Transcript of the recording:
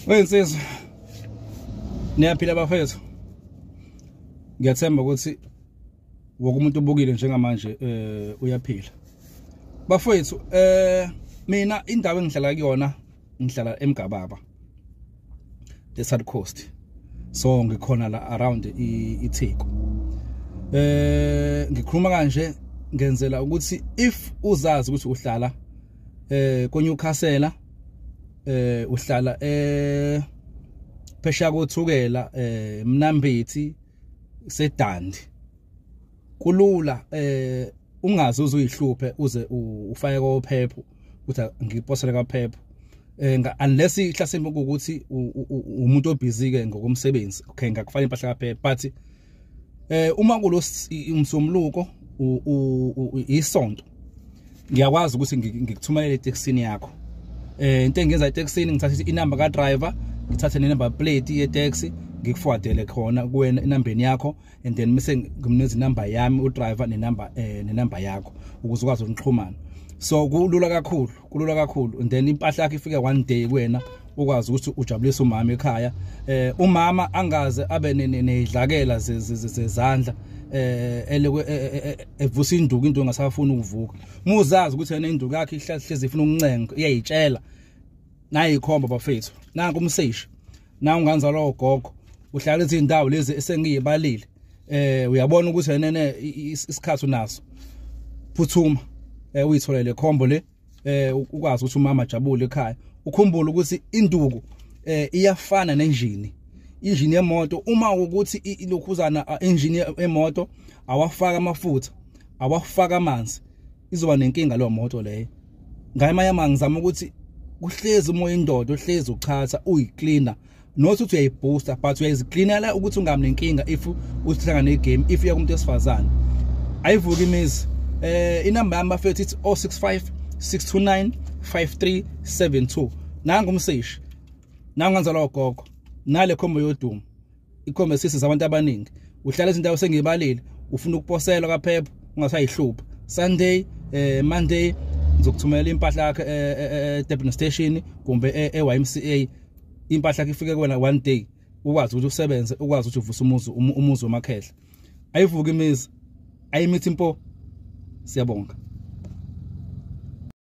Wensizwa, niyaphila bafethu? Ngiyathemba ukuthi wonke umuntu obukile njengamanje uyaphila. Bafethu, mina indawo engihlala kuyona, ngihlala eMgababa, eSouth Coast. So ngikhona la around iTheku. Ngikhuluma kanje ngenzela ukuthi if uzazi ukuthi uhlala koNewcastle, uhlala phesheya koThukela, Mnambithi, seDundee, kulula ungaze uzuyihluphe uze ufake koPep uthi ngiposele kaPep, unless ihlasimbe ukuthi umuntu obusy ke ngokomsebenzi. Okay, ngakufaka impahla kaPep, but uma kulo umsombuluko, isonto, ngiyakwazi ukuthi ngikuthumelele etekisini yakho. Into engiyenza etekisini, ngithatha inamba ka driver, ngithathe nenumber plate ye taxi, ngikuforwardele khona kuwena inambeni yakho, and then bese ngimnikeza inamba yami udriver nenamba yakho ukuze ukwazi ukuxhumana. So kulula kakhulu, kulula kakhulu, and then impahla yakho ifike one day kuwena, ukwazi ukuthi ujabulise umama ekhaya. Umama angaze abe nezidlakela zezandla, eleke evusa induku, into engasafuni ukuvuka. Muzazi ukuthi yena induku yakhe ihlezi ifuna ukuncenga, iyayitshela nayikhomba. Bafethu, nanku umseshi na unganzalwa ugogo, uhlala izindawo lezi esengiyibalile, uyabona ukuthi enene isikhathi unaso, phuthuma uyitholele combo le, ukwazi ukuthi umama ajabule ekhaya. Ukhumbule ukuthi induku iyafana nenjini, injini yemoto. Uma ukuthi ilokhuzana injini yemoto awafaka amafutha, awafaka amanzi, izoba nenkinga leyo moto leyo. Ngayama ngizama ukuthi kuhlezi umoya indoda uhlezi uchatha, uyicleaner, not ukuthi uyayibooster, but uyazicleanela ukuthi ungabi nenkinga if uhlangana negame, if uya kumuntu wesifazane. Ayivuka imizi. Inamba yami bafethu ithi 065 629 5372. Nanga umseshi, nanga ugogo, nale khombo yodumo, ikhombo esisi zabantu abaningi. Uhlala izindawo sengiyibalile, ufuna ukuposelwa kaPep, ungasayihlupha. Sunday, Monday ngizokuthumela impahla yakho eDurban Station kumbe e-YMCA. Impahla yakho ifike kuwena one day, ukwazi ukuthi usebenze, ukwazi ukuthi uvuse umuzi, umuzi wamakhehla. Ayivuka imizi, ayimithi impo. Siyabonga.